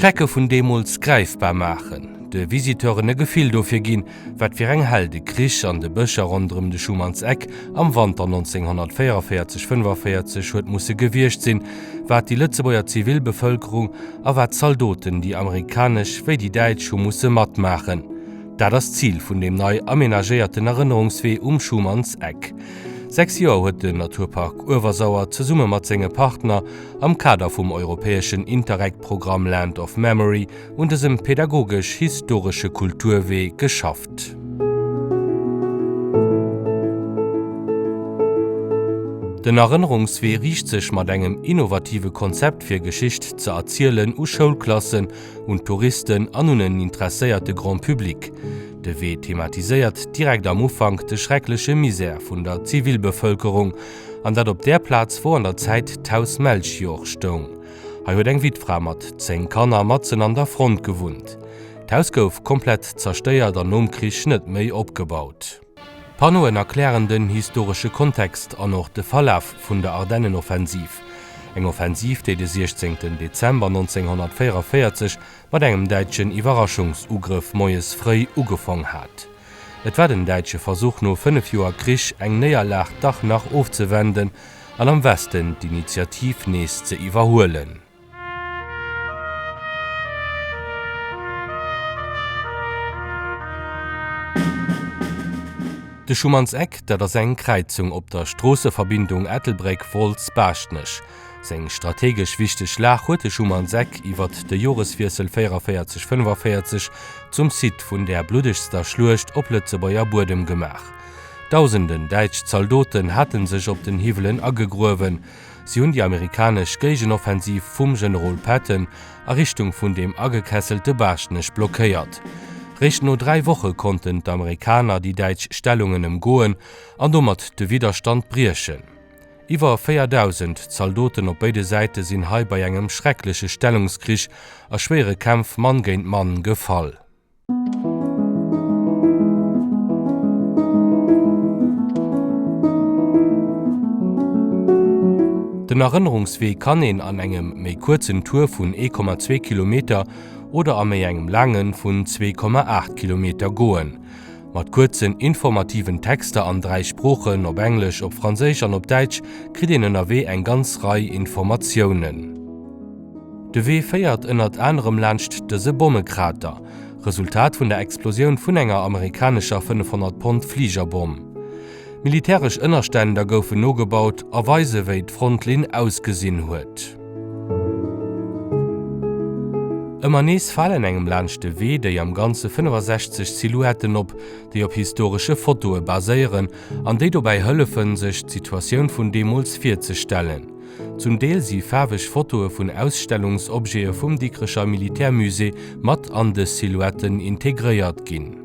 D'Schrecke vun deemools gräifbar maachen, de Visiteuren e Gefill dofir ginn, wat fir eng Hell de Krich an de Bëscher ronderëm de Schumann's Eck am Wanter 1944, 45 huet musse gewiescht sinn, wat déi Lëtzebuerger Zivilbevëlkerung a wat d'Zaldoten, déi amerikanesch wéi déi däitsch, hu musse matmaachen. Dat ass d'Zil vun deem nei amenagéierten Erënnerungswee um Schumann's Eck. 6 Joer huet den Naturpark Uewersauer zesumme mat senge Partner am Kader vum europäeschen Interreg-Programm Land of Memory un dësem pädagogesch-historesche Kulturwee geschafft. Den Erënnerungswee riicht sech mat engem innovative Konzept fir Geschicht ze erzielen u Schoulklassen, un d'Touristen an un en interesséierte Grand Public. De Wee thematiséiert direkt am Ufank de schreckleche Misär vun der Zivilbevëlkerung, an dat op där Plaz, wou an der Zäit d'Haus Melchior stoung. Hei huet eng Wittfra mat 10 Kanner matzen an der Front gewunnt. D'Haus gouf komplett zerstéiert an nom Krich net méi opgebaut. D'Panneauen erklären den historesche Kontext an och de Verlaf vun der Ardennenoffensiv. Eng Offensiv, déi de 16 Dezember 1944 mat engem däitschen Iwwerraschungsugrëff moies fréi ugefong hat. Et war den däitsche Versuch no 5 Joer Krich eng Néierlag dach nach ofzewenden an am Westen d'Initiativ nees ze iwwerhuelen. De Schumann's Eck, dat ass eng Kräizung op der Stroosseverbindung Ettelbréck-Wolz-Baaschtnech. Seng strategesch wichteg Lag huet de Schumann's Eck iwwert de Joreswiessel 44, 45 zum Site vun där bluddegster Schluecht op Lëtzebuerger Buedem gemaach. Dausenden däitsch Zaldoten hate sech op den Hiwwelen agegruewen. Si hunn déi amerikanesch Géigenoffensiv vum Generol Patton a Richtung vun dem agekesselte Baaschtnech blockéiert. Réischt no 3 Woche konnten d'Amerikaner déi däitsch Stellungen ëmgoen an domat de Widderstand briechen. Iwwer 4.000 Zaldoten op béide Säite sinn hei bei engem schreckleche Stellungskrich a schwéiere Kämpf Mann géint Mann gefall. Den Erënnerungswee kann een an engem méi kuerzen Tour vun 1,2 Kilometer oder a méi engem laange vun 2,8 Kilometer goen. Mat kuerzen informativen Texter an 3 Sproochen, op Englesch, op Franséisch an op Däitsch, kritt een ënnerwee eng ganz Rei Informatiounen. De Wee féiert ënnert anerem laanscht dëse Bommekrater, Resultat vun der Explosioun vun enger amerikanescher 500 Pond Fligerbomm. Militäresch Ënnerständer goufen nogebaut a weise wéi d'Frontlinn ausgesinn huet. Ëmmer nees falen engem laanscht de Wee déi am Ganze 65 Silhouetten op, déi op historesche Fotoe baséieren an déi dobäi hëllefen, sech d'Situatioun vun deemools virzestellen. Zum Deel si faarweg Fotoe vun Ausstellungsobjete vum Dikrecher Militärmusée mat an dës Silhouetten integréiert ginn.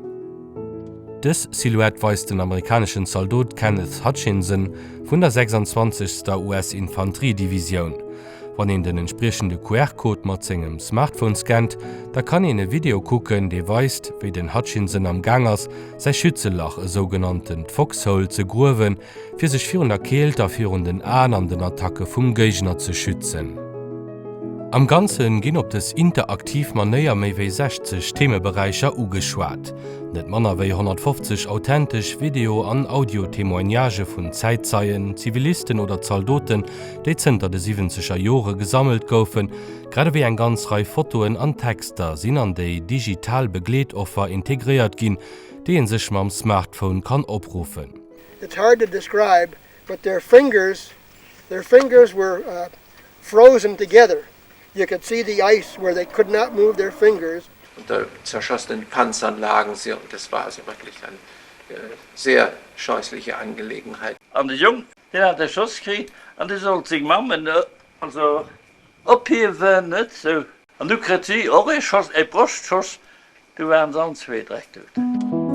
Dës Silhouette weist den amerikaneschen Zaldot Kenneth Hutchinson vun der 26. US-Infanteriedivisioun. Wann een den entspriechende QR-Code mat sengem Smartphone scannt, da kann een e Video kucken, dee weist, wéi den Hutchinson am Gaang ass, säi Schützelach, e sougenanntent Foxhole, ze gruewen, fir sech virun der Keelt a virun den Aen an den Attacke vum Géigner ze schützen. Am Ganze ginn op dës interaktiv Manéier méi wéi 60 Themeberäicher ugeschwat. Net manner wéi 150 authentesch Video an Audio-Témoignagë vun Zäitzeien, Zivilisten oder Zaldoten, déi zënter de siwwenzeger Jore gesammelt goufen, grad ewéi eng ganz Rei Fotoen an Texter sinn an déi digital Begleetoffer integréiert ginn, déi ee sech mam Smartphone kann opruffen. It's hard to describe, but their fingers, their fingers were uh, frozen together. You could see the ice where they could not move their fingers. Unter zerschossenen Panzern lagen sie und das war also wirklich eine äh, sehr scheußliche Angelegenheit. An de Jong, deen hat e Schoss kritt an dee sollt seng Mamm also ophiewen, net sou. An du kritt si och ee Schoss, ee Broschtschoss, du waren se allen zwee direkt dout.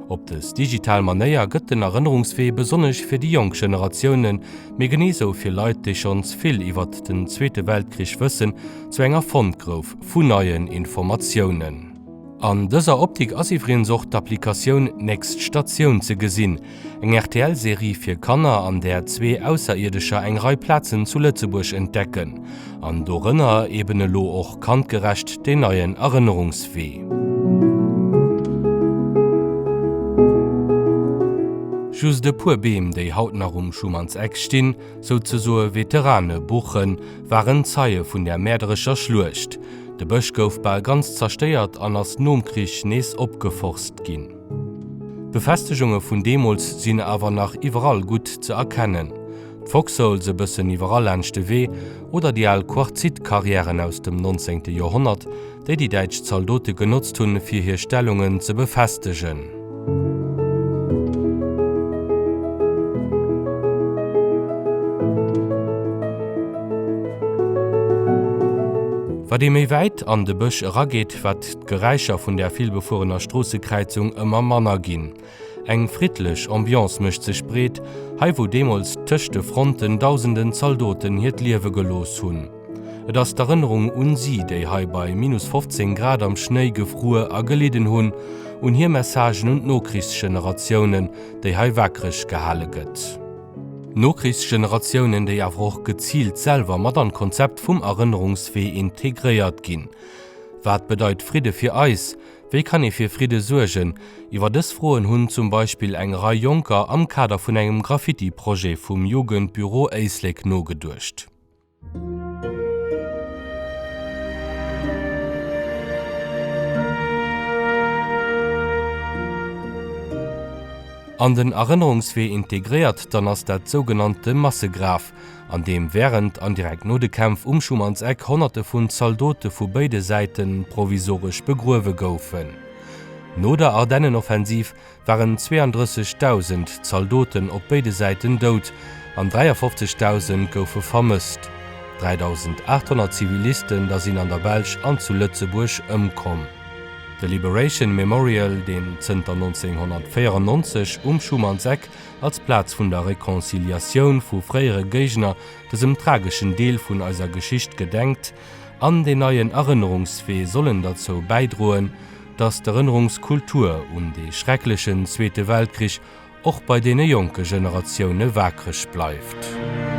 Op dës digital Manéier gëtt den Erënnerungswee besonnesch fir déi jonk Generatiounen, mee genee sou fir Leit, déi schonns vill iwwert den Zweete Weltkrich wëssen, zu enger Fondgrouf vu neien Informatiounen. An dëser Optik ass iwwregens och d'Applikatioun Nächst Statioun ze gesinn, eng RTL-Serie fir Kanner, an där zwee Ausserierdescher eng Rei Plazen zu Lëtzebuerg entdecken. An dorënner eben elo och kandgerecht deen neien Erënnerungswee. Just e puer Beem, déi haut nach um Schumann's Eck stinn, souzesoe Veteranebuchen, waren Zeie vun där mäerderescher Schluecht. De Bësch gouf bal ganz zerstéiert an ass nom Krich nees opgeforst ginn. D'Befestegunge vun deemools sinn awer nach iwwerall gutt ze erkennen. D'Foxholes e bëssen iwwerall laanscht de Wee oder déi al Quarzit-Karriären aus dem 19. Joerhonnert, déi déi däitsch Zaldote genotzt hunn, fir hir Stellungen ze befestegen. Wat ee méi wäit an de Bësch erageet, wat d'Geräischer vun där villbefuerener Stroossekräizung ëmmer manner ginn. Eng friddlech Ambiance mécht sech breet, hei wou deemools tëscht de Fronten dausenden Zaldoten hiert Liewe gelooss hunn. Et ass d'Erënnerung un si, déi hei bei minus 15 Grad am Schnéi gefruer a gelidden hunn, un hir Messagen un d'Nokrichsgeneratiounen, déi hei wakereg gehale gëtt. Nokrichsgeneratiounen, déi awer och geziilt selwer mat an d'Konzept vum Erënnerungswee integréiert ginn. Wat bedeit Fridde fir eis? Wéi kann ee fir Fridde suergen? Iwwer dës Froen hunn zum Beispill eng Rei Jonker am Kader vun engem Graffiti-Projet vum Jugendbüro Éislek nogeduecht. An den Erënnerungswee integréiert, dann ass dat sougenannte Massegraf, an deem wärend an direkt no de Kämpf um Schumannseck Honnerte vun Zaldote vu béide Säite provisoresch begruewe goufen. No der Ardennenoffensiv waren 32.000 Zaldoten op béide Säiten dout an 53.000 goufe vermësst. 3.800 Zivilisten da sinn an der Belsch an zu Lëtzebuerg ëmkomm. De Liberation Memorial, deen zënter 1994 um Schumann's Eck als Plaz vun der Reconciliatioun vu fréiere Géigner dësem trageschen Deel vun eiser Geschicht gedenkt, an deen neien Erënnerungswee sollen derzou bäidroen, datt d'Erënnerungskultur un dee schrecklechen Zweete Weltkrich och bei deene jonke Generatioune waakreg bleift.